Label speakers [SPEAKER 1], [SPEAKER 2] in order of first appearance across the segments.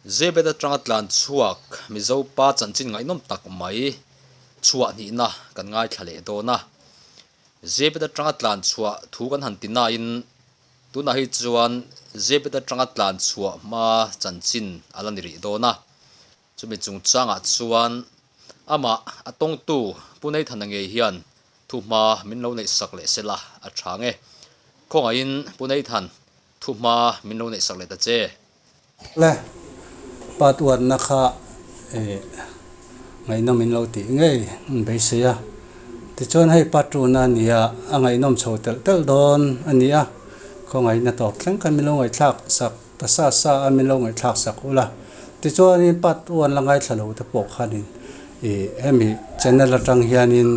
[SPEAKER 1] Zebet atanga tlan chhuak Mizo pa chanchin ngaihnawm tak mai chhuah hnihna kan ngaithla leh dawn a. Zebet atanga tlan chhuah thu kan han ti nain tunah hi chuan Zebet atanga tlan chhuah hma chanchin a la ni rih dawn a. Chumi chungchangah chuan amah a tawngtu Pu Neithana ngei hian thuhma min lo neihsak leh sela a tha nge. Khawngaihin Pu Neithan thuhma min lo neihsak leh ta che.
[SPEAKER 2] Le, pa tuarna kha ngaihnawm in lo tih ngei an beisei a. Tichuan hei pa tuna a ni a, a ngaihnawm chho telh telh dawn a ni a. Khawngaihna tawp thleng khan min lo ngaihthlak sak ta sa sa a, min lo ngaihthlak sak ula. Tichuanin pa tuan la ngaithla lo te pawh khanin ih hemi channel atang hianin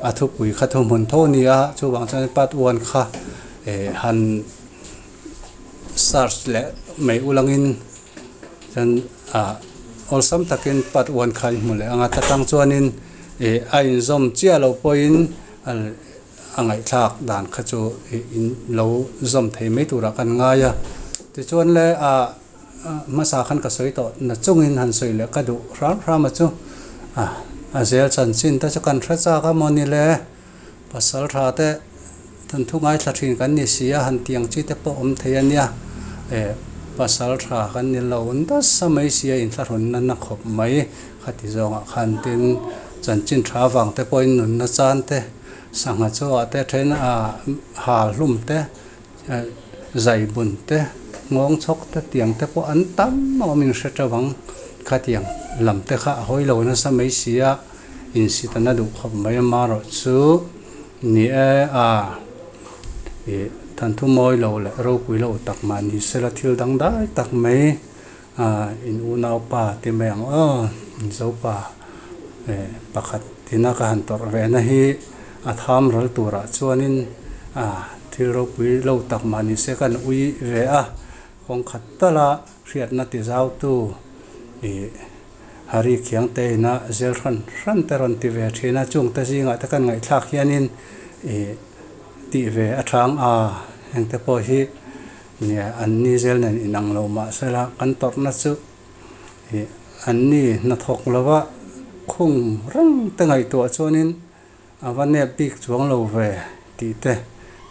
[SPEAKER 2] a thupui kha thuhmun tho a ni a, chuvang chuan part one kha eh han Search leh mai ulangin chuan ah awlsam takin part one kha i hmu leh ang a ta tang chuanin ih a inzawm chiah loh pawhin a ngaihthlak dan kha chu ih in lo zawm thei mai turah kan ngai a tichuan le ah hmasa khan ka sawi tawh na chungin han sawi leh ka duh hram hram a chu ah a zel chanchin te chu kan hre chak a mawni le. Pasal tha te kan thu ngaithla thin kan ni si a, han tiang chi te pawh awm thei a nia. Eh, pasal tha kan ni lo nasa mai si a, inthlahrun nana khawp mai. Khati zawngah khan tin chanchin tha vang te pawhin nunna chan te, sangha chawah te then a hal hlum te, zai bun te, nghawng chhawk te tiang te pawh an tam a awm inhre teuh ang. Khatiang lam te kha a hawi lo nasa mai si a. Insitana duh khawp mai amarawh chu ni e a ih thanthu mawi lo leh ropui lo tak mah ni sela thil dang dai tak mai a in unaupa ti mai ang aw Mizopa eh pakhat tina ka han tawrh ve na hi a tham ral turah chuanin a thil ropui lo tak mah ni se kan ui ve a kawng khat tala hriatna ti zautu ih. Hari Khiangte ina zel hran hran te rawn ti ve thin a, chung te zingah te kan ngaihthlak hianin ih tih ve a chang a, hengte pawh hi nia an ni zel nen inang lo mah sela kan tawrhna chu ih an ni hnathawk lova khung reng te ngaihtuah chuanin a va nep bik chuang lo ve tih te,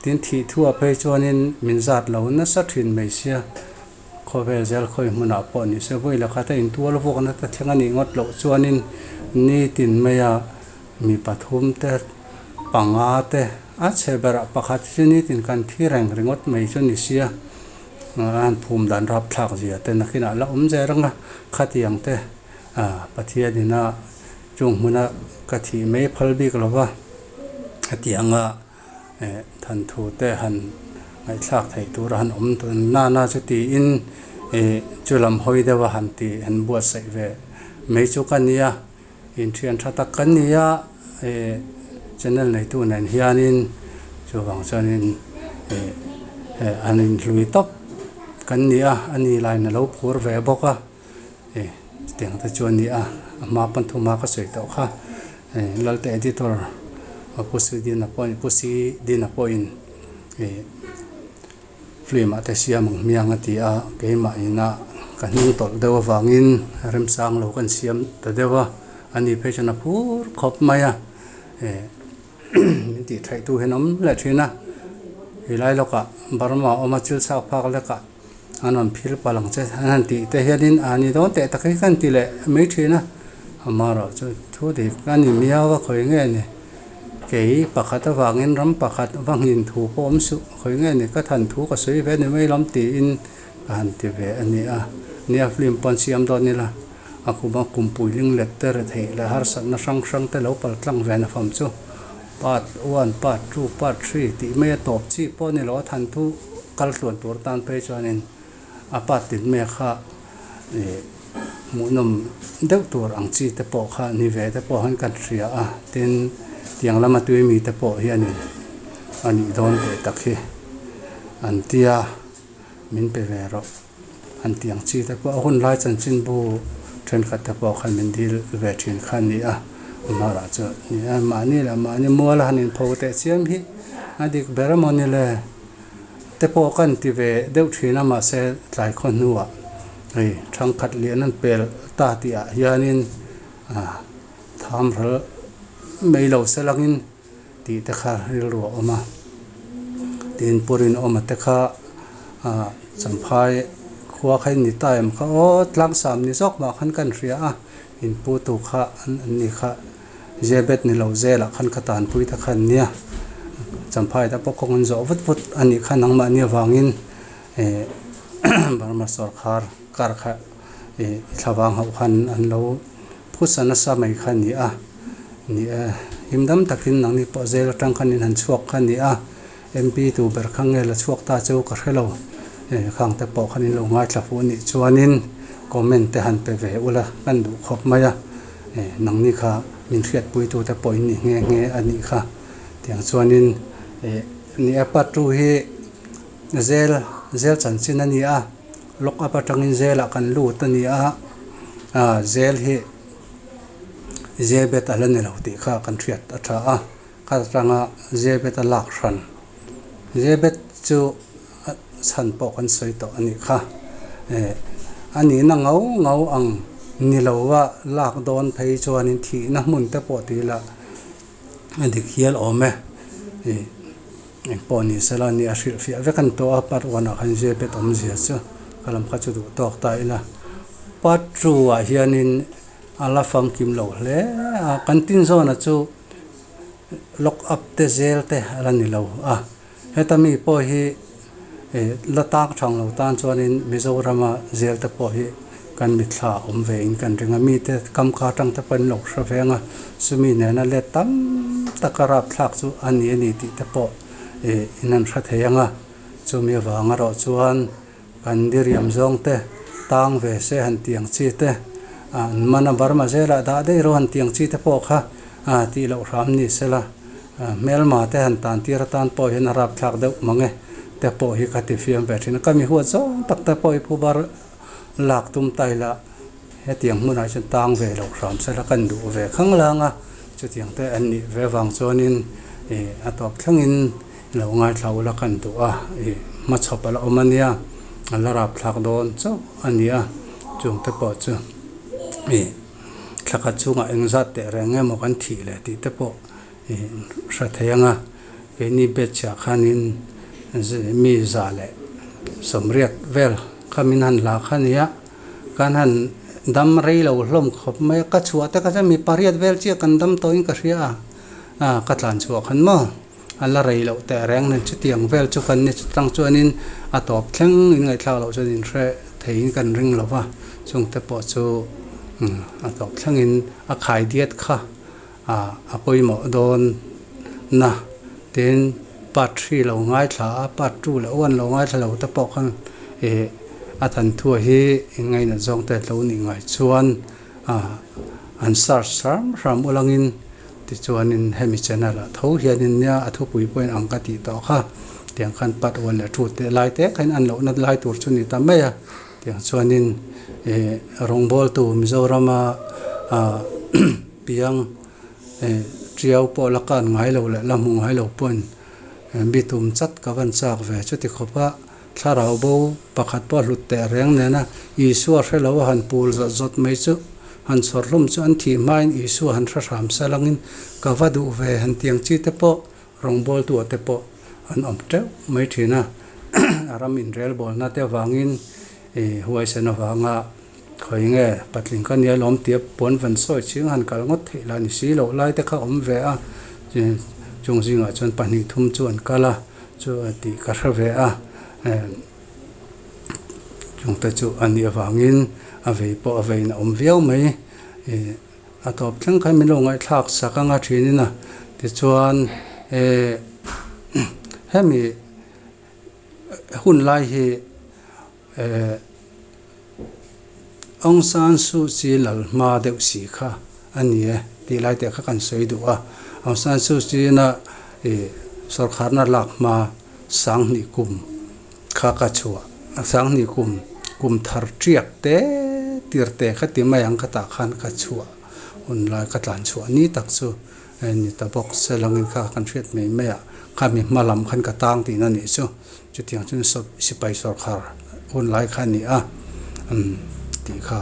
[SPEAKER 2] tin thih thu ah phei chuanin min zat lo nasa thin mai sia, khawvel zel khawi hmunah pawh ni se vawi lakah te intual vuakna te thleng a nih ngawt loh chuanin nitin maia mi pathum te panga te a chhe berah pakhat chu nitin kan thi reng ringawt mai chu ni sia, a han phum dan rapthlak zia te nakinah la awm zel ang a, khatiang te Pathianin a. Chung hmuna ka thih mai phal bik lo va, heti anga thanthu te han ngaihthlak theih tur a han awm tun nana chu tiin ih chu lam hawi deuh a han ti han buatsaih ve mai chu ka nia, inthian tha tak kan ni a, ih channel neitu nen hianin chuvang chuanin ih an inhlui tawp kan ni a, a ni lain a lo phur ve bawk a. E chutiang te chu a ni a, a hma pawn thuma ka sawi tawh kha e Lalte editor Pu Sidina pawhin Pu Sidina pawhin e film ah te siam ang hmiang a ti a, keimah ina ka hnung tawlh deuh avangin remchang lo kan siam ta deuh a, ani phei chuan a phur khawp mai a e min tih theih tu hian a awm leh thin a, helai lawkah Burma awma thil chhak phak lekah. An rawn phil palh ang che an han tih te hianin a ni dawn teh tak hi ka han ti leh mai thin a, amaherawh chu thu dik a ni miau a khawi nge ni kei pakhat avangin ram pakhat va nghin thu pawh awm suh khawi nge ni ka than thu ka sawi ve ni mai lam tiin ka han ti ve a ni a, nia film pawn siam dawn ila a kum a kumpui ling let te retheih leh harsatna hrang hrang te lo pal tlang ve na fam chu part one part two part three tih mai a tawp chi pawh a ni lo a than thu. Kal tluan tur tan phei chuanin a part tin mek kha ih hmuhnawm deuh tur ang chi te pawh kha ni ve te pawh han kan hria a, tin tiang lama tui mi te pawh hianin a nih dawn teh tak hi an tia min pe ve rawh an tih ang chi te pawh a hun lai chanchinbu thenkhat te pawh khan min dil ve thin kha a ni a, amaherawh chu ni a mahni leh mahni muala han inpho teh chiam hi a dik ber a maw ni le. Te pawh kan ti ve deuh thin a mahse tlai khaw hnuah Hei thangkhat lian an pel ta tih ah hianin ah tham ral mai lo se langin tih te kha rilru a awm a. Tin Pu Rinawma te kha ah Champhai khua kha in ni ta em kha aw tlangsam ni zawk mah khan kan hria a in pu tu kha an an ni kha Zebet ni lo zelah khan ka tanpui ta kha an nia. Champhai te pawh kawng an zawh vut vut a nih kha nangmahni avangin eh Burma sawrkhar kar kha ih thlavang hauh khan an lo phusa nasa mai kha a ni a. Ni e, himdam takin nangni pawh zel atang khan in han chhuak kha a ni a. MP tu ber kha nge la chhuak ta cheu ka hre lo. Eh khang te pawh khan in lo ngaithla fuh anih chuanin comment te han pe ve ula kan duh khawp mai a. Eh nangni kha min hriatpui tu te pawh in ni nghe nghe a nih kha. Tiang chuanin eh ni e part two hi zel zel chanchin a ni a, lock up atangin zelah kan lut a ni a, ah zel hi zebet a la ni lo tih kha kan hriat a tha a. Kha atanga Zebet a lak hran. Zebet chu a chhan pawh kan sawi tawh a nih kha. Eh, a nihna ngau ngau ang ni lova lak dawn phei chuanin thihna hmun te pawh tih lah a dik hial awm e. Ih, eng pawh ni sela nia a hrilhfiah vek a ni tawh a, part one ah khan Zebet awmzia chu ka lam kha chu duh tawk ta ila. Part two ah hianin a la famkim lo hle a, kan tin zawna chu. Lock up te zel te a la ni lo a, heta mi pawh hi la tak thang lo tan chuanin Mizorama zel te pawh hi kan mitthla awm ve in kan ring a, mite kam kha atang te pawhin lo hre veng a, chumi nena let tam taka rapthlak chu a ni a ni tih te pawh in an hre thei ang a, chumi avang erawh chuan. Kan diriam zawng te tang ve se han tiang chi te, an man a Burma zelah dah daih rawh han tiang chi te pawh kha tih loh hram ni sela, hmelma te han tan tir atan pawh hian a rapthlak deuh mang e te pawh hi ka ti fiam ve thin a. Ka mi huat zawng tak te pawh hi phubar lak tum ta ila hetiang hmunah chuan tang ve loh hram sela kan duh ve khang lang a, chutiang te an nih ve avang chuanin a tawp thlengin I lo ngaithla ula kan duh a, i hmachhawp a la awm a nia, a la rapthlak dawn chauh a ni a, chungte pawh chu i thla khat chhungah engzat teh reng emaw kan thih leh tih te pawh i hre thei ang a, keini batch ah khanin mi za leh sawmriat vel kha min han la kha nia, kan han dam rei lo hlawm khawp mai a, ka chhuah te kha chuan mi pariat vel chiah kan dam tawhin ka hria a, ka tlan chhuah khan maw. A la rei loh teh reng nen chutiang vel chu kan ni chutang chuanin a tawp thleng in ngaihthlak loh chuan in hre theiin kan ring lo va, chungte pawh chu a tawp thlengin a khai diat kha a pawimawh dawn na. Tin, part three lo ngaithla a, part two leh one lo ngaithla lo te pawh khan ih a thanthua hi in ngainat zawng te lo nih ngai chuan an search hram hram ulangin Tichuanin hemi channel ah tho hianin nia a thupui pawhin ang ka tih tawh kha tiang khan part one leh two te lai te khain an lohna lai tur chu ni ta mai a, tiang chuanin ih rawngbawltu Mizorama ah piang ih tiau pawh la kan ngai lo leh la hmu ngai lo pawhin mi tum chat ka van chak ve chuti khawp a thlarau bo pakhat pawh a hlut teh reng nena Isua hre lo a han pul zawt zawt mai chu han chhawr hlawm chu an thih hmain Isua han hre hram sa langin ka va duh ve han tiang chi te pawh rawngbawltu te pawh an awm teuh mai thin a, a ram inrelbawlna te avangin ih huaisen avanga khawi nge patling ka nia lawm tia puan van sawi chhing han kal ngawt theih lah ni si loh lai te kha awm ve a, chung zingah chuan pahnih thum chu an kal a chu tih ka hre ve a. Chungte chu a nih avangin a vei pawh a veiin a awm viau mai. Ih a tawp thleng khan min lo ngaihthlak sak anga thinin a tichuan eh hemi hun lai hi eh Aung San Suu Kyi lal hma deuh si kha a ni e tih lai te kha kan sawi duh a. Aung San Suu Kyi-na ih sawrkharna lak hma Sanghnih kum kha ka chhuah a, Sanghnih kum kum thar tiak te tir te kha ti mai ang ka tah khan ka chhuah hun lai ka tlan chhuah ni tak chu ni ta bawk se langin kha kan hriat mai mai a, kha mi hma lam khan ka tang tihna nih chu chutiang chuan sipai sawrkhar hun lai kha a ni a. Umm tih kha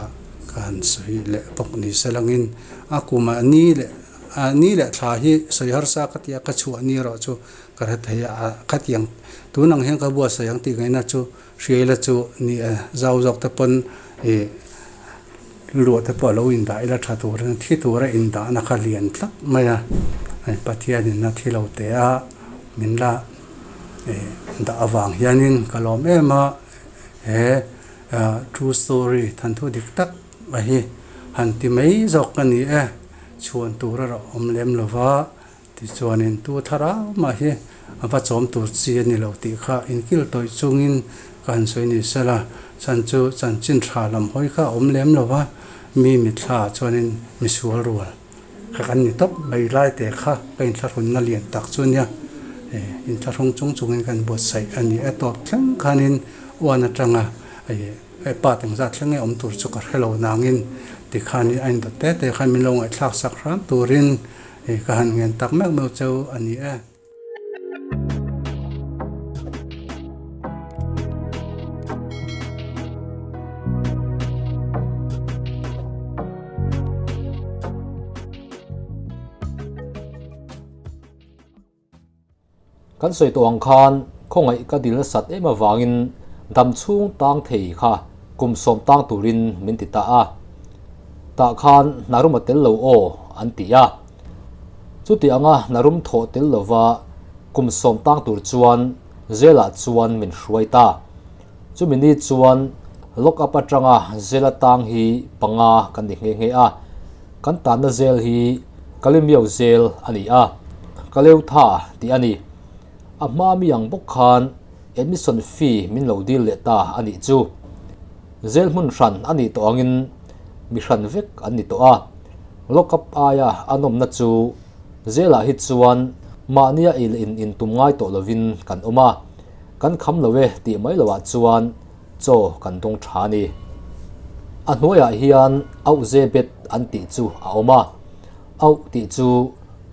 [SPEAKER 2] ka han sawi leh bawk ni se langin a kumah ni leh a ni leh thla hi sawi harsa ka tia ka chhuah ni erawh chu ka hre thei a khatiang tun ang hian ka buatsaih ang tih ngaihna chu hriaila chu ni e zau zawk te pawn ih luah te pawh a lo indah ila tha turin thi tura indahna kha lian tlat mai a Pathianin a thi lo teh a min la ih dah avang hianin ka lawm em a he true story thanthu dik tak a hi han ti mai zawk ka ni e chhuan tur erawh awm lem lo va tichuanin tu thlarau mah hi a va chawm tur chi a ni lo tih kha inkil tawih chungin ka han sawi ni sela chan chu chanchin tha lam hawi kha a awm lem lo va mi mitthla ah chuanin misual rual kha kan ni tawp mai lai te kha ka inthlahrunna lian tak chu nia inthlahrung chung chungin kan buatsaih a ni a tawp thleng khanin uan atanga pa tengzat thleng nge awm tur chu ka hre lo nangin tikhanin a indawt te te khan min lo ngaihthlak sak hram turin ka han ngen tak meuh meuh cheu a ni e.
[SPEAKER 1] Kan sawi tawh ang khan khawngaih ka dil nasat em avangin dam chhung tang thei kha kum sawm tang turin min ti ta a. Tah khan hnarum a tel lo aw an ti a. Chuti anga hnarum thawh tel lova kum sawm tang tur chuan Zela chuan min hruai ta. Chumi ni chuan lock up atanga Zela tang hi panga kan ni nghe nghe a. Kan tanna zel hi Kalimiau zel a ni a, Kaleutha tih a ni. A hma mi ang bawk khan admission fee min lo dil leh ta a nih chu. Zel hmun hran a nih tawh angin mi hran vek an ni tawh a. Lock up aia a nawmna chu zelah hi chuan mahnia ei leh in intum ngai tawh lovin kan awm a, kan kham lo e tih mai loah chuan chaw kan dawng tha a ni. A hnuaiah hian auh ze bet an tih chu a awm a, auh tih chu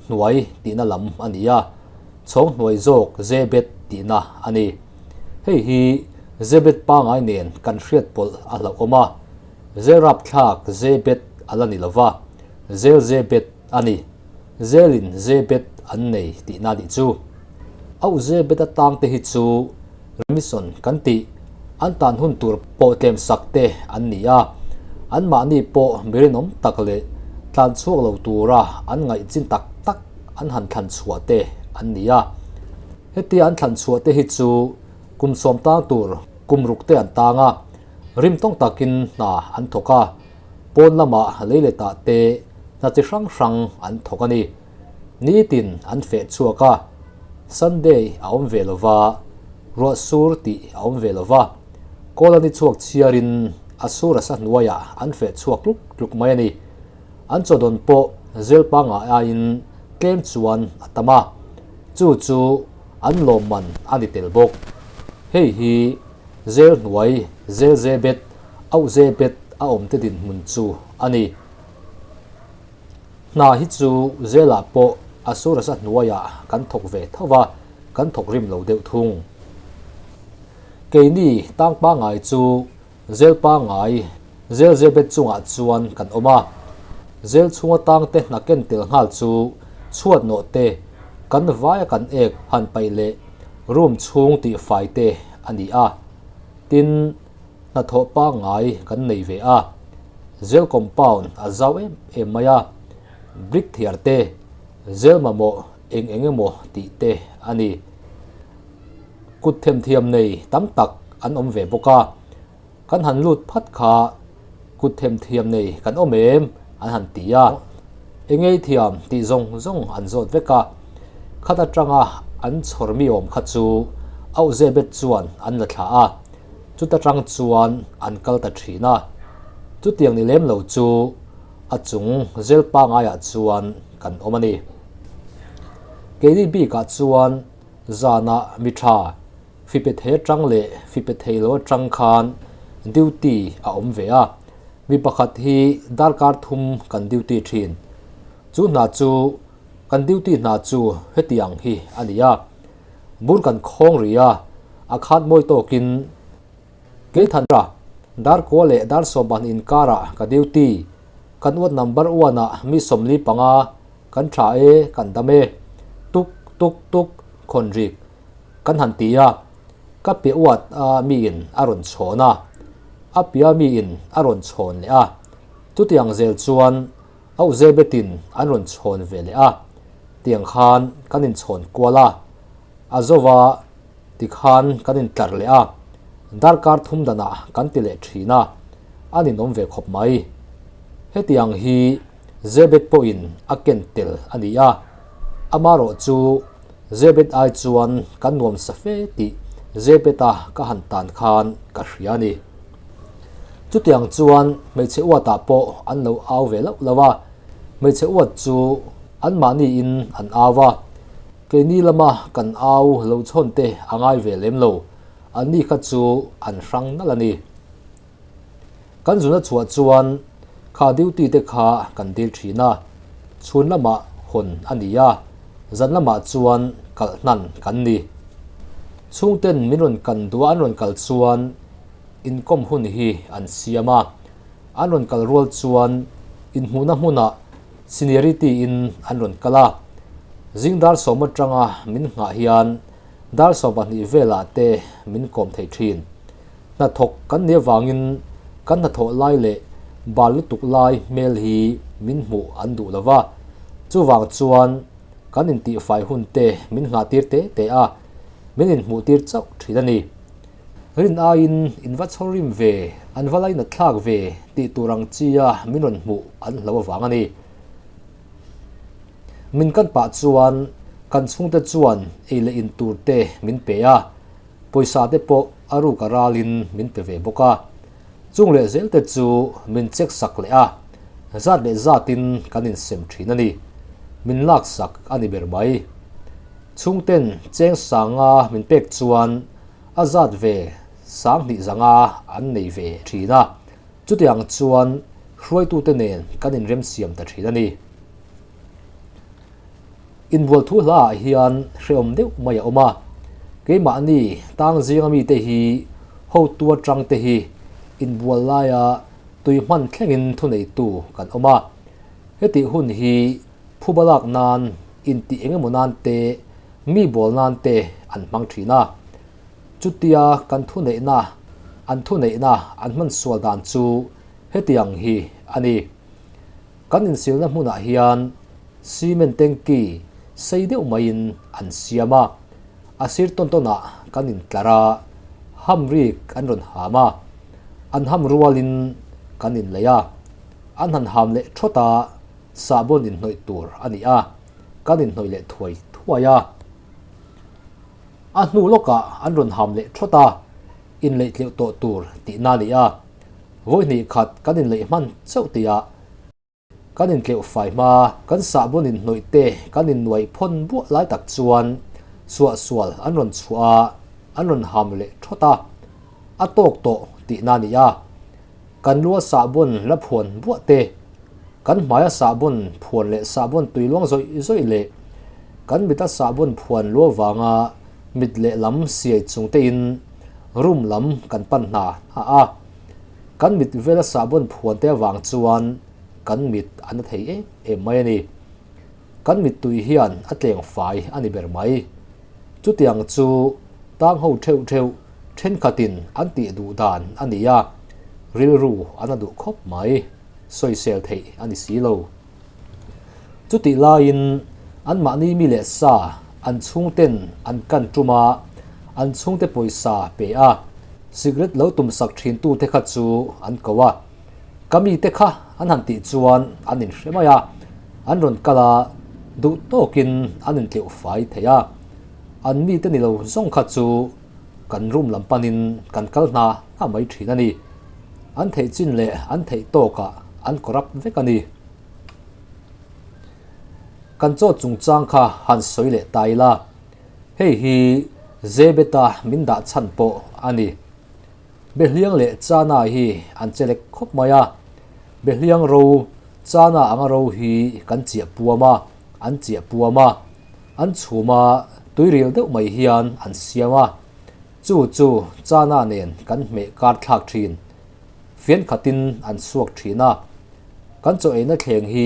[SPEAKER 1] hnuai tihna lam a ni a, chhawng hnuai zawk ze bet tihna a ni. Hei hi ze bet pangai nen kan hriat pawlh a hlauhawm a, zel rapthlak ze bet a la ni lo va, zel ze bet a ni. Zelin ze bet an nei tihna nih chu. Auh ze bet atang te hi chu remission kan tih an tan hun tur pawh tlem sak te an ni a, anmahni pawh mi rinawm tak leh tlan chhuak lo tura an ngaih chin tak tak an han thlan chhuah te an ni a. Hetia an thlan chhuah te hi chu kum sawm tang tur kum ruk te an tang a, rim tawng takin hna an thawk a, pawn lamah lei leh tah te hna chi hrang hrang an thawk a ni. Nitin an feh chhuak a, Sunday a awm ve lo va, ruah sur tih a awm ve lo va, kawl a ni chhuak chhiarin a sur a sa hnuaiah an feh chhuak tluk tluk mai a ni. An chawdawn pawh zel pangngai aiin tlem chuan a tam a, chu chu an lawmman a ni tel bawk. Hei hi zel hnuai zel ze bet auh ze bet a awmte dinhmun chu a ni. Hna hi chu zelah pawh a sur a sa hnuaiah kan thawk ve tho va, kan thawk rim lo deuh thung. Keini tang pangngai chu zel pangngai zel zebet chungah chuan kan awm a, zel chhunga tangte hna ken tel nghal chu chhuat nawh te, kan vaia kan ek han paih leh room chhung tihfai te a ni a, tin, hnathawh pangngai kan nei ve a, zel compound a zau em em mai a, brick thiar te, zel mamawh eng eng emaw tih te a ni. Kut themthiam nei tam tak an awm ve bawk a, kan han lut phat kha kut themthiam nei kan awm em an han ti a, engei thiam tih zawng zawng an zawt vek a, khat atanga an chhawr mi awm kha chu auhzebet chuan an la thlah a. Chuta tang chuan an kal ta thin a, chutiang ni lem lo chu a chung zel pangaiah chuan kan awm a ni. Keini bikah chuan zanah mi tha fipe thei atang leh fipe thei lo atang khan duty a awm ve a, mi pakhat hi darkar thum kan duty thin. Chu hna chu kan duty hna chu hetiang hi a ni a. Bur kan khawng rih a, a khat mawi tawkin Keithanra Dar kua leh dar sawmpahnih inkarah ka duty. Kan uat number one ah mi 45 kan tha e, kan dam e. Tuk tuk tuk khawn rik kan han ti a, ka piah uat a miin a rawn chhawn a, a piah miin a rawn chhawn leh a. Chutiang zel chuan Auh Zebetin an rawn chhawn ve leh a, tiang khan kan inchhawn kual a, a zova tikhan kan intlar leh a, darkar thum danah kan ti leh thin a, a ninawm ve khawp mai. Hetiang hi Zebet pawhin a ken tel a ni a, amarawh chu Zebet ai chuan kan nuam sa fe tih Zebeta ka han tan khan ka hria a ni. Chutiang chuan hmeichhe uatah pawh an lo au ve loh lo a, hmeichhe uat chu anmahniin an au a, keini lama kan au lo chhawn te a ngai ve lem lo, anni kha chu an hrang nalh a ni. Kan zuna chhuah chuan kha duty te kha kan dil thin a, chhun lamah hawn a ni a, zan lamah chuan kalh hnan kan ni. Chhungten min rawn kan duh a an rawn kal chuan inkawm hun hi an siam a, an rawn kal rual chuan inhmuhna hmunah seniority in an rawn kal a, zing dar sawm atanga min nghah hian dar 12 velah te min kawm thei thin. Hnathawk kan nih avangin kan hnathawh lai leh bal lutuk lai hmel hi min hmuh an duh lo va, chuvang chuan kan intihfai hun te min nghah tir te te a, min inhmuh tir chauh thin a ni. Rin aiin in va chhawr rim ve, an va lainat thlak ve tih tur ang chia min rawn hmuh an hlo avang a ni. Min kan pah chuan kan chhungte chuan ei leh in tur te min pe a, pawisa te pawh a ruk a ralin min pe ve bawk a. Chung leh zel te chu min check sak leh a, zat leh zatin kan insem thin a ni. Min lak sak a ni ber mai. Chhungten cheng sanga min pek chuan a zat ve 2000 zanga an nei ve thin a, chutiang chuan hruaitute nen kan inremsiam ta thin a ni. Inbual thu hlaah hian hrehawm deuh mai a awm a, keimahni tang zinga mite hi hotu atang te hi inbual laia tui hman thlengin thuneitu kan awm a, hetih hun hi phuba lak nan intih eng emaw nan te mi bawl nan te an hmang thin a, chutia kan thuneihna an thuneihna an hman sual dan chu hetiang hi a ni. Kan insilna hmunah hian cement tanky sei deuh maiin an siam a, a sir tawn tawnah kan intlar a, ham rik an rawn ham a, an ham rualin kan inlei a, an han ham leh thawt a, sahbawn inhnawih tur a ni a, kan inhnawih leh thuai thuai a. A hnu lawkah an rawn ham leh thawt a, inleih tleuh tawh tur tihna a ni a, vawi hnih khat kan inleih hman chauh tihah kan intleuh fai hma, kan sahbawn inhnawih te kan innuaih phawn buah lai tak chuan suahsual an rawn chhuah a, an rawn ham leh thawt a, a tawk tawh tihna a ni a. Kan lua sahbawn la phuan buah te, kan hmaia sahbawn phuan leh sahbawn tui luang zawih zawih leh kan mita sahbawn phuan lua vanga mit lehlam siai chung tein room lam kan pan hna hna a. Kan mit vela sahbawn phuan te avang chuan kan mit a na thei em em mai a ni. Kan mittui hian a tleng fai a ni ber mai. Chutiang chu tang ho theuh theuh thenkhatin an tih duh dan a ni a, rilru a na duh khawp mai, sawisel theih a ni si lo. Chutih laiin anmahni mi leh sa an chhungten an kan tum a, an chhungte pawisa pe a, cigarette lo tumsak thintute kha chu an ko a. Ka mite kha an han tih chuan an inhre mai a, an rawn kal a, duh tawkin an intleuh fai thei a. An mite ni lo zawng kha chu kan room lam panin kan kal hna hna mai thin a ni. An theih chin leh an theih tawkah an corrupt vek a ni. Kan chaw chungchang kha han sawi leh ta ila, hei hi Zebeta min dah chhan pawh a ni. Behliang leh Chana hi an che lek khawp mai a, Behliang ro, Chana anga ro hi kan chiah puam a, an chiah puam a, an chhum a, tuiril deuh mai hian an siam a, chu chu Chana nen kan hmeh kar thlak thin. Fian khatin an suak thin a. Kan chaw eina thleng hi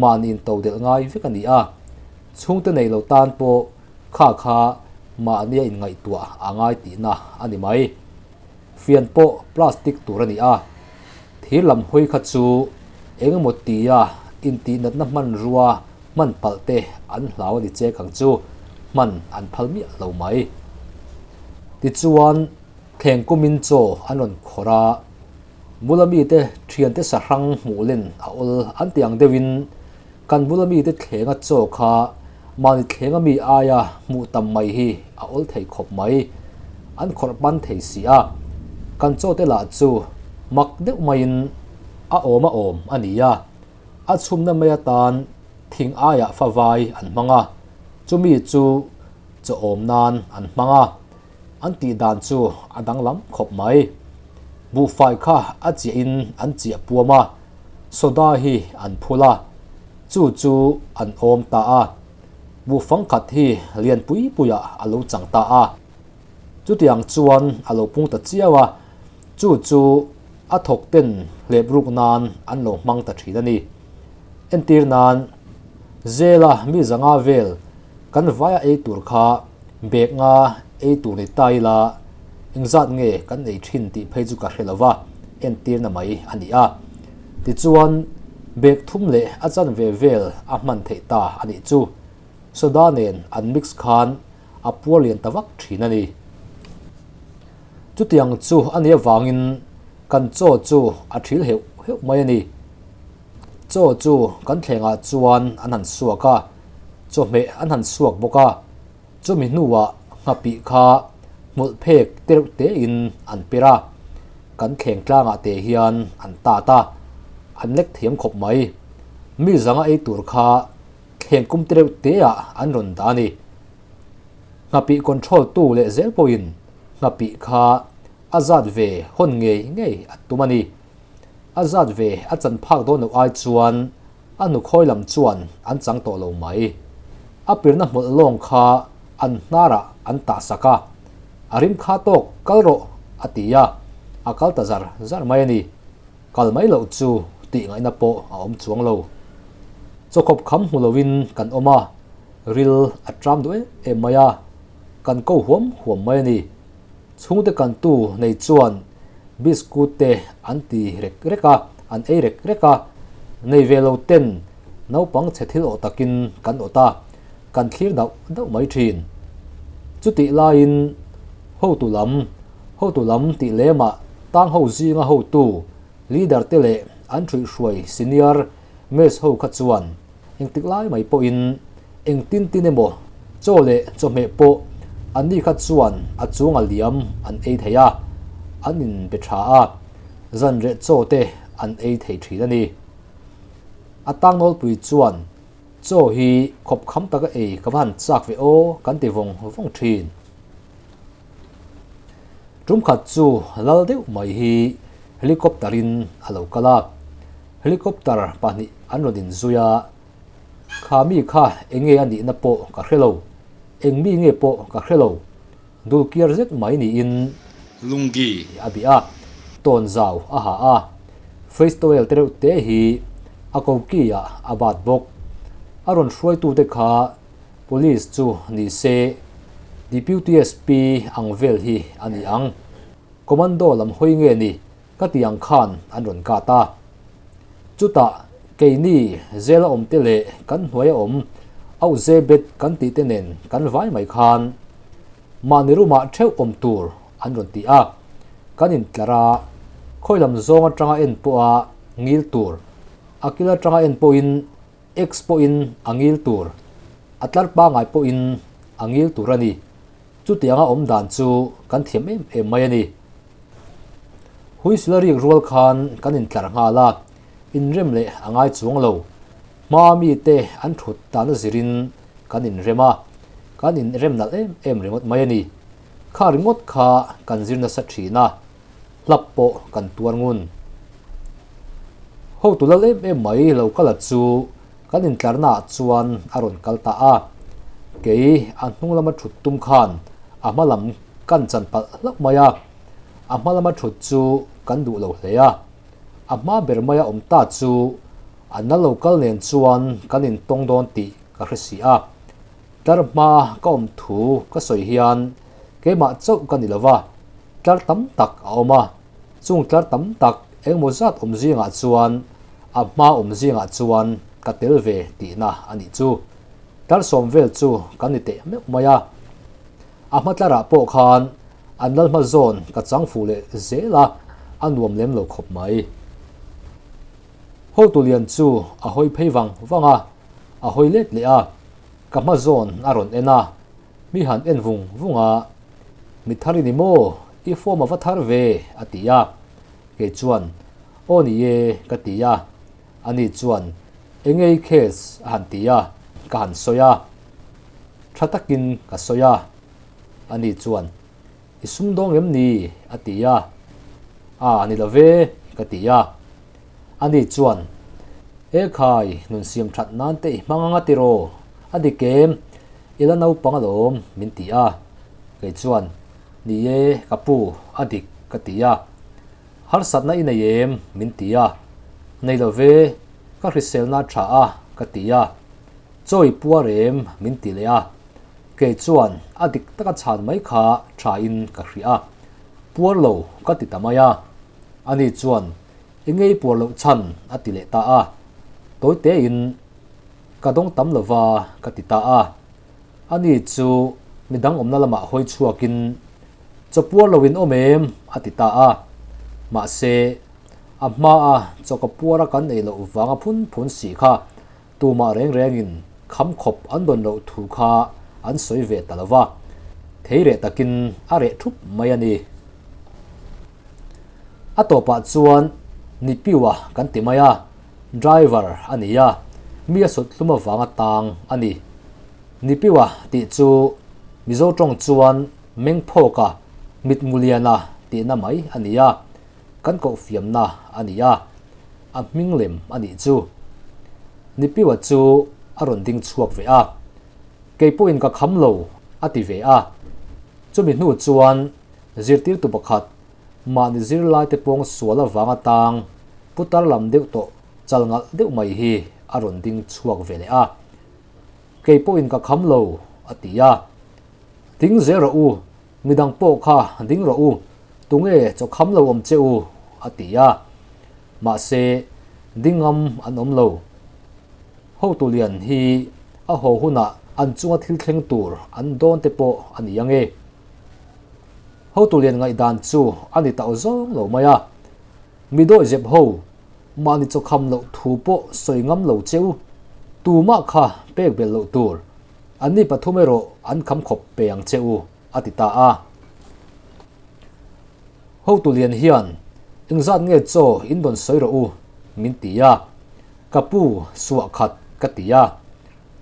[SPEAKER 1] mahni intodelh ngai vek a ni a. Chhungte nei lo tan pawh kha kha mahnia inngaihtuah a ngai tihna a ni mai. Fian pawh plastic tur a ni a. Thir lam hawi kha chu eng emaw tia intihnatna hmanrua hman palh te an hlau a ni chek ang chu hman an phal miah lo mai. Tichuan, thleng kumin chaw an rawn khawrh a, bula mite thiante sahrang hmuh len a awl an ti ang deuhin kan bula mite thlenga chaw kha mahni thlenga mi aia hmuh tam mai hi a awl thei khawp mai. An khawrh pan thei si a, kan chaw te lah chu mak deuh maiin a awm a awm a ni a, a chhumna mai atan thing aiah favai an hmang a, chumi chu chaw awm nan an hmang a, an tih dan chu a danglam khawp mai. Buhfai kha a chiahin an chiah puam a, soda hi an phul a, chu chu an awm ta a, buhfang khat hi lian pui puiah a lo chang ta a. Chutiang chuan a lo pung ta chiau a, chu chu a thawk ten hlep ruk nan an lo hmang ta thin a ni. Entir nan, Zela mi zanga vel kan vaia ei tur kha bag nga ei tur ni ta ila engzat nge kan ei thin tih phei chu ka hre lo va, entirna mai a ni a. Tichuan, bag thum leh a chanve vel a hman theih ta a nih chu. Soda nen an mix khan a puar lian ta vak thin a ni. Chutiang chu a nih avangin kan chaw chu a thil heuh heuh mai a ni. Chaw chu kan thlengah chuan an han suak a, chawhmeh an han suak bawk a, chumi hnuah nghapih kha hmulh phek tereuh tein an per a, kan thleng tlangah te hian an tat a, an lek thiam khawp mai. Mi zanga ei tur kha thleng kum tereuh teah an rawn dah a ni. Nghapih control tu leh zel pawhin nghapih kha a zat ve hawn ngei ngei a tum a ni. A zat ve a chan phak dawn loh ai chuan a hnukhawi lam chuan an chang tawh lo mai. A pirna hmawlh lawng kha an hnarah an tah sak a, a rim kha tawk kal rawh a ti a, a kal ta zar zar mai a ni. Kal mai loh chu tih ngaihna pawh a awm chuang lo. Chawkhawp kham hmu loin kan awm a, ril a tram duh em em mai a, kan ko huam huam mai a ni. Chhungte kan tu nei chuan biscuit te an ti rek rek a, an ei rek rek a, nei ve lo ten naupang chhe thil awh takin kan awt a, kan thlir dauh dauh mai thin. Chutih laiin hotu lam, hotu lam tih lemah tang ho zinga hotu, leader te leh an ṭhuihhruai senior mess ho kha chuan Engtik lai mai pawhin eng tin tin emaw chaw leh chawhmeh pawh anni kha chuan a chunga liam an ei thei a, an inbe tha a, zanreh chaw te an ei thei thin a ni. A tangnawlpui chuan chaw hi khawp kham taka ei ka va han chak ve aw kan ti vawng vawng thin. Tum khat chu lal deuh mai hi helicopter in a lo kal a. Helicopter pahnih an rawn inzui a, Kha mi kha eng nge a nihna pawh ka hre lo, eng mi nge pawh ka hre lo, dulkiar zet mai niin
[SPEAKER 3] Lungi
[SPEAKER 1] a bih a, tawn zau a ha a, face towel te reuh te hi a koki ah a bat bawk. A rawn hruaitute kha Police chu ni se Deputy SP ang vel hi a ni ang. Commando lam hawi nge ni Ka ti ang khan an rawn kat a. Chutah keini zela awm te leh kan hnuaia awm auh zebet kan tih te nen kan vai mai khan mahni room-ah theuh awm tur an rawn ti a. Kan intlar a, khawi lam zawng atanga en pawha ngil tur, a kil atanga en pawhin X pawhin a ngil tur, a tlar pangai pawhin a ngil tur a ni. Chutianga awm dan chu kan thiam em em mai a ni. Huisula rik rual khan kan intlar nghal a, inrem leh a ngai chuang lo. Hma mite an thut dan a zirin kan inrem a, kan inrem nalh em em ringawt mai a ni. Kha ringawt kha kan zir nasa thin a, hlap pawh kan tuar ngun. Hotu lal em em mai lo kala chu kan intlarnaah chuan a rawn kal ta a, kei a hnung lama thut tum khan a hma lam kan chan palh hlauh mai a, a hma lama thut chu kan duh lo hle a. A hma ber maia awm ta chu an la lo kal nen chuan kan intawng dawn tih ka hre si a. Tlar hma ka awm thu ka sawi hian keimah chauh ka ni lo va, tlar tam tak a awm a. Chung tlar tam tak engemaw zat awm zingah chuan a hma awm zingah chuan ka tel ve tihna a nih chu. Tlar sawm vel chu kan ni teh meuh mai a. A hma tlarah pawh khan an lal hma zawn ka chang fuh leh zel a, a nuam lem lo khawp mai. Hotu lian chu a hawi phei vang vang a, a hawi let leh a, ka hma zawn a rawn en a, mi han en vung vung a, Mi thar i ni maw? I form a va thar ve? a ti a. Kei chuan, Aw ni e, ka ti a. Ani chuan, Enge i case? a han ti a, ka han sawi a. Tha takin ka sawi a. Ani chuan, I sumdawng em ni? a ti a. A ni lo ve, ka ti a. Ani chuan, E khai, nun siam that nan te i hmang anga tiraw? A dik em? I la naupang alawm, min ti a. Kei chuan, Ni e, ka pu, a dik, ka ti a. Harsatna i nei em? min ti a. Nei lo ve, ka hriselna a tha a, ka ti a. Chaw i puar em? min ti leh a. Kei chuan a dik taka chhan mai kha tha in ka hria a. Puar lo ka ti ta mai a. Ani chuan i ngei puar loh chhan a ti leh ta a. Tawi tein ka dawng tam lo va ka ti ta a. Ani chu midang awmna lamah hawi chhuakin chaw puar lo in awm em? a ti ta a. Mahse, a hmaa chaw ka puara kan ei loh vanga phun phun si kha Tumah reng rengin kham khawp an dawn loh thu kha an sawi ve ta lo va, thei reh takin a reh thup mai a ni. A tawpah chuan Nipiwa kan ti mai a, driver a ni a, mi a sut hlum avanga tang a ni. Nipiwa tih chu Mizo tawng chuan Mengphawka, Mitnguliana tihna mai a ni a, kan kohfiamna a ni a, a hming lem a nih chu. Nipiwa chu a rawn ding chhuak ve a, Kei pawhin ka kham lo, a ti ve a. Chumi hnu chuan zirtirtu pakhat mahni zirlaite pawng sual avanga tang putar lam deuh tawh chal ngalh deuh mai hi a rawn ding chhuak ve leh a, Kei pawhin ka kham lo, a ti a. Ding zel rawh u, Midang pawh kha ding rawh u, tunge chaw kham lo awm che u? a ti a. Mahse, dingam an awm lo. Hotu lian hi a haw hunah an chunga thil thleng tur an dawn te pawh a ni ange. Hotu lian ngaihdan chu a ni tauh zawng lo mai a. Mi dawihzep ho, mahni chaw kham loh thu pawh sawi ngam lo che u, tumah kha pek belh loh tur. Anni pathum erawh an kham khawp pe ang che u, a ti ta a. Hotu lian hian, Engzat nge chaw in rawn sawi rawh u? min ti a. Ka pu, suah khat, ka ti a.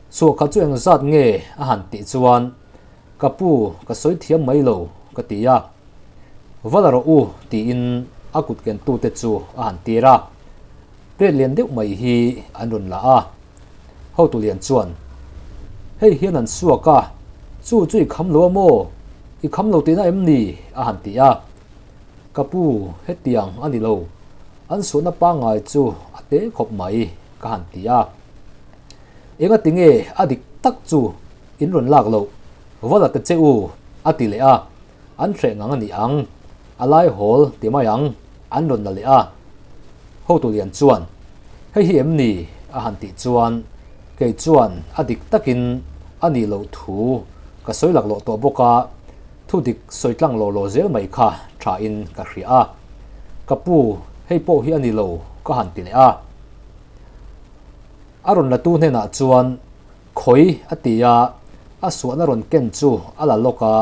[SPEAKER 1] Suah khat chu engzat nge a han tih chuan, Ka pu, ka sawi thiam mai lo, ka ti a. Va la rawh u, tiin a kut kentute chu a han tir a. Plate lian deuh mai hi an rawn la a. Hotu lian chuan, Hei hian an suak a, chu chu i kham lo a maw? I kham lo tihna em ni? a han ti a. Ka pu, hetiang a ni lo, an suahna pangngai chu a te khawp mai, ka han ti a. Engati nge a dik tak chu in rawn lak loh? Va la ta che u, a ti leh a. An hreh ngang a ni ang, a lai hawl ti mai ang, an rawn la leh a. Hotu lian chuan, Hei hi em ni? a han tih chuan, kei chuan a dik takin a nih loh thu ka sawi laklawh tawh bawk a, thu dik sawi tlang law law zel mai kha thain ka hria a. Ka pu, hei pawh hi a ni lo, ka han ti leh a. A rawn latu hnenah chuan, Khawi a ti a, a suahna rawn ken chu a la lawk a,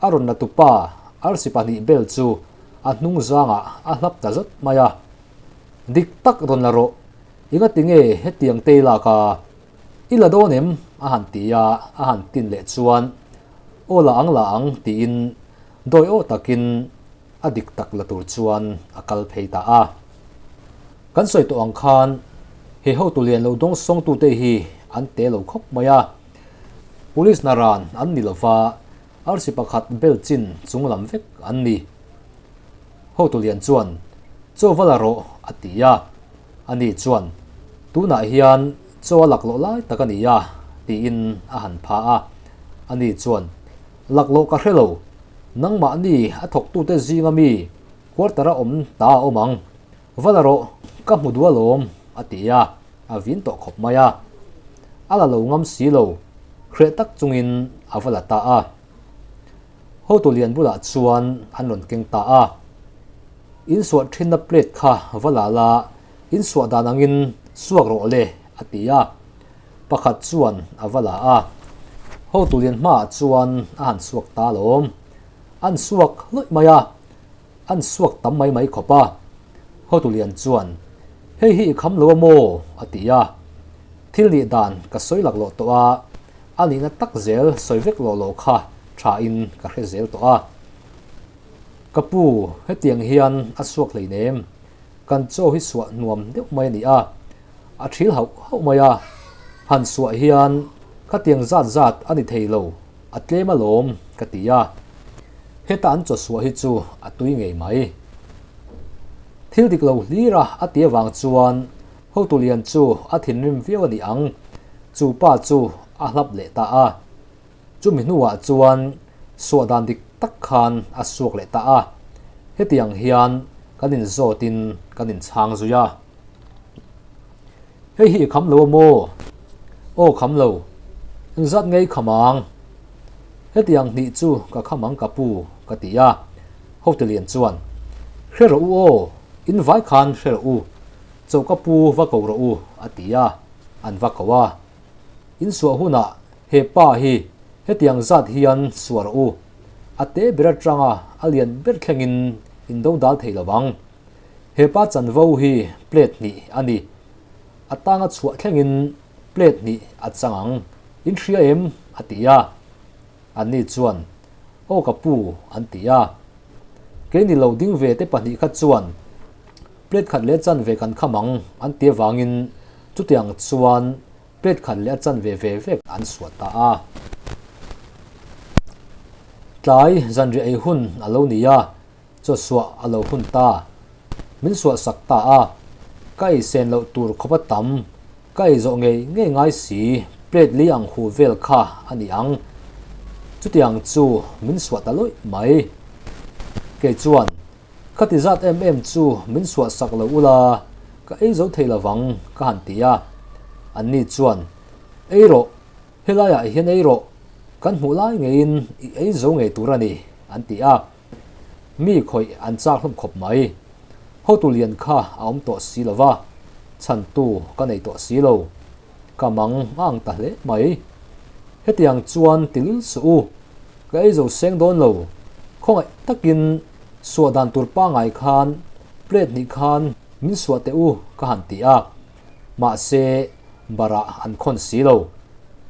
[SPEAKER 1] a rawn la tupa arsi pahnih bel chu a hnung zangah a hlap ta zat mai a. Dik tak rawn la rawh, engati nge hetiang te i lak a? I la dawn em? a han ti a, a han tin leh chuan aw la ang la ang tiin dawi aw takin a dik tak la tur chuan a kal phei ta a. Kan sawi tawh ang khan he hotu lian lo dawng sawngtute hi an te lo khawp mai a. Police hna ran an ni lova, arsi pakhat bel chin chung lam vek an ni. Hotu lian chuan. Chaw va la rawh, a ti a. Ani chuan, Tunah hian chaw a laklawh lai tak a ni a, tiin a han pha a. Ani chuan, Laklawh ka hre lo, nangmahni a thawktute zinga mi quarter-a awm ta a awm ang. Va la rawh, ka hmu duh alawm, a ti a, a vin tawh khawp mai a. A la lo ngam si lo, hreh tak chungin a va la ta a. Hotu lian bulah chuan an rawn keng ta a. In suah thinna plate kha va la la, in suah dan angin suak rawh le, a ti a. Pakhat chuan a va la a. Hotu lian hmaah chuan a han suak ta alawm. An suak hlawih mai a. An suak tam mai mai khawp a. Hotu lian chuan, Hei hi i kham lo a maw? a ti a. Thil nih dan ka sawi laklawh tawh a, a nihna tak zel sawi vek lawh loh kha tha in ka hre zel tawh a. Ka pu, hetiang hian a suak hleinem, kan chaw hi suah nuam deuh mai a ni a, a thil hauh hauh mai a, han suah hian khatiang zat zat a ni thei lo, a tlem alawm ka ti a. Heta an chaw suah hi chu a tui ngei mai. Thil dik lo hlir a a ti avang chuan hotu lian chu a thinrim viau a ni ang, chu pa chu a hlap leh ta a. Chumi hnuah chuan suah dan dik tak khan a suak leh ta a, hetiang hian kan inzawtin kan inchhang zui a. Hei hi i kham lo a maw? Aw kham lo. Engzat nge i kham ang? Hetiang hnih chu ka kham ang ka pu, ka ti a. Hotelian chuan, Hre rawh u aw, in vai khan hre rawh u, chaw ka pu va ko rawh u, a ti a, an va ko a. In suah hunah he pa hi hetiang zat hian suah rawh u, a te ber atanga a lian ber thlengin in do dal thei lo ang. He pa chanvo hi plate hnih a ni. A tanga chhuah thlengin plate hnih a chang ang. In hria em? a ti a. Anni chuan, Aw ka pu, an ti a. Keini lo ding ve te pahnih kha chuan plate khat leh chanve kan kham ang an ti avangin chutiang chuan plate khat leh a chanve ve vek an suah ta a. Tlai zanriah ei hun a lo ni a, chaw suah a lo hun ta. Min suah sak ta a, ka ei sen loh tur khawp a tam, ka ei zawh ngei ngei ngai si, plate li ang huh vel kha a ni ang. Chutiang chu min suah ta lawih mai. Kei chuan, Ka ti zat em em chu min suah sak lo ula, ka ei zo thei lovang ka han ti a. Anni chuan, Ei rawh, helaiah hian ei rawh, kan hmuh lai ngeiin i ei zo ngei tur a ni, an ti a. Mi khawih an chak hlawm khawp mai. Hotu lian kha a awm tawh si lo va, chhantu ka nei tawh si lo. Ka mang ang ta hle mai. Hetiang chuan ti lul suh u, ka ei zo seng dawn lo. Khawngaih takin suah dan tur pangngai khan plate hnih khan min suah teh u ka han ti a. Mahse, barah an khawn si lo.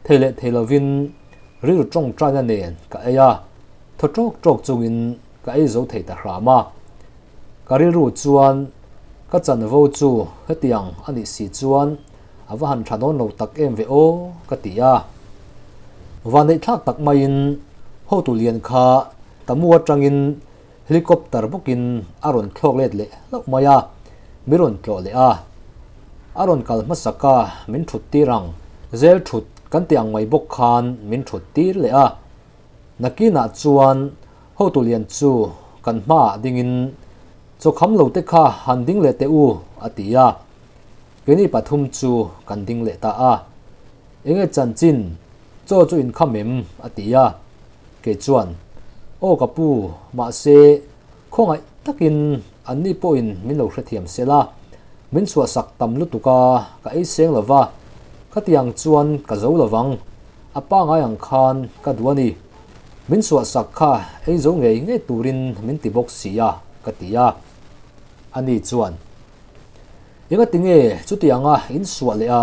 [SPEAKER 1] Thei leh thei lovin rilru tawngtaina nen ka ei a. Thaw ṭawk ṭawk chungin ka ei zo thei ta hram a. Ka rilru chuan ka chanvo chu hetiang a nih si chuan a va han ṭha dawn lo tak em ve aw ka ti a. Vanneihthlak tak maiin hotu lian kha Tamu aṭangin helicopter bawkin a rawn thlawk let leh hlauh mai a, mi rawn tlawh leh a. A rawn kal hmasak a, min ṭhut tir ang. Zel ṭhut kan tih ang mai bawk khan min ṭhut tir leh a. Nakinah chuan hotu lian chu kan hmaah dingin, Chaw kham lo te kha han ding leh teh u, a ti a. Keini pathum chu kan ding leh ta a. Enge chanchin, chaw chu inkham em? a ti a. Kei chuan, Aw ka pu, mahse, khawngaih takin anni pawhin min lo hrethiam se la, min chhuahsak tam lutuk a, ka ei seng lo va, khatiang chuan ka zo lo vang. A pangai ang khan ka duh a ni. Min suahsak kha ei zo ngei ngei turin min ti bawk si a, ka ti a. Ani chuan, Engati nge chutianga in suah leh a?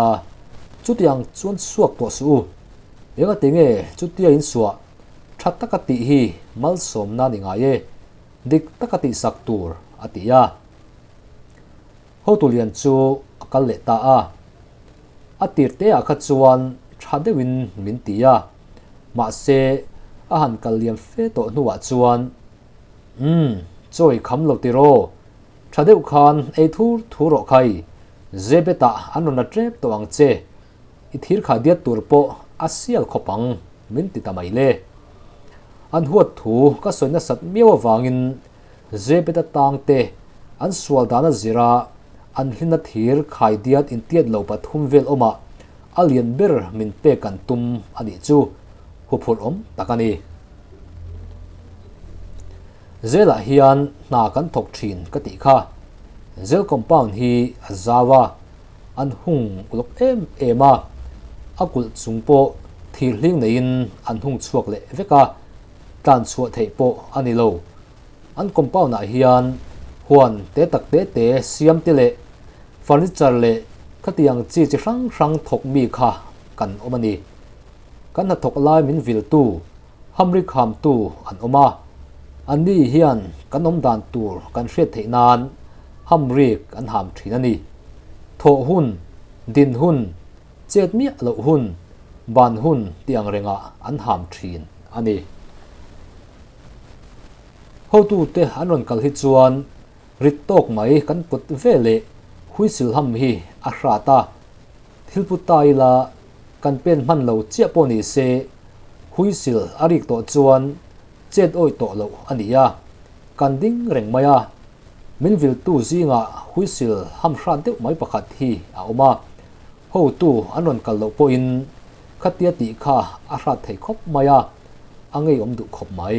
[SPEAKER 1] Chutiang chuan suak tawh suh u. Engati nge chutia in suah? Tha taka tih hi malsawmna ni ngai e, dik taka tihsak tur, a ti a. Hotu lian chu a kal leh ta a. A tir te ah kha chuan tha deuhin min ti a, mahse a han kal liam fe tawh hnuah chuan, Umm, chaw i kham lo tiraw? Tha deuh khan ei thur thur rawh khai, Zebetah an rawn la tep tawh ang che, i thir kha diat tur pawh a sial khawp ang, min ti ta mai le. An huat thu ka sawi nasat miau avangin Zebeta tang te an sual dan a zir a, an hlinna thir khai diat intiat lo pathum vel awmah a lian ber min pek an tum a nih chu huphurh awm tak a ni. Zelah hian hna kan thawk thin ka tih kha. Zel compound hi a zau a, an hung uluk em em a, a kulh chung pawh thir hling neiin an hung chhuak leh vek a, tlan chhuah theih pawh a ni lo. An compound ah hian huan te tak te te siam te leh furniture leh khatiang chi chi hrang hrang thawk mi kha kan awm a ni. Kan hnathawk lai min viltu Hamri khamtu an awm a, anni hian kan awm dan tur kan hriat theih nan hamrik an ham thin a ni. Thawh hun, din hun, chet miah loh hun, ban hun tih ang rengah an ham thin a ni. Hotute an rawn kal hi chuan rit tawk mai kan put ve leh huisilham hi a hrat a, Thil pu ta ila kan pen hman lo chiah pawh ni se, huisil a rik tawh chuan chet awih tawh loh a ni a, kan ding reng mai a. Min viltu zingah huisil ham hrat deuh mai pakhat hi a awm a, hotu an rawn kal loh pawhin khatia tih kha a hrat thei khawp mai a, a ngeiawm duh khawp mai.